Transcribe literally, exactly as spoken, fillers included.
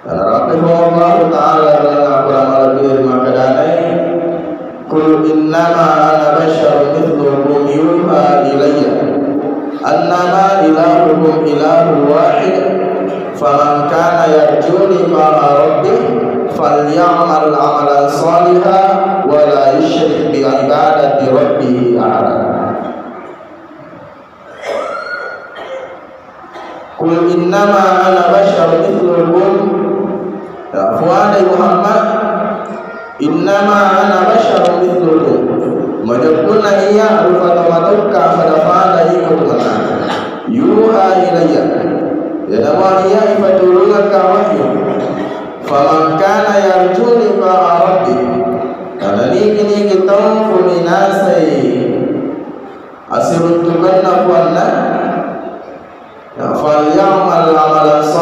Narapi Allah Ta'ala dengan apa malebbi makkedai, "Qul innama ana basyarun mitslukum yuha ilayya annama ilahukum ilahu wahid, faman kana yarju liqa'a rabbih falyamal amalan shalihan wa la yusyrik bi ibadati rabbih ahada." Qul innama ana basyarun mitslukum. Ya, fuadai Muhammad, innama ana basyarun mitslukum. Majeppunna iya rupa tomatokka pada-pada iko Tuhanna. Yuha ilayya. Ya, nama iya ipaturungakka wahyu. Faman kana yarju liqa'a rabbih. Karena niki-niki tau fuminasai asiruntukanna puanna, ya, falyamal amalan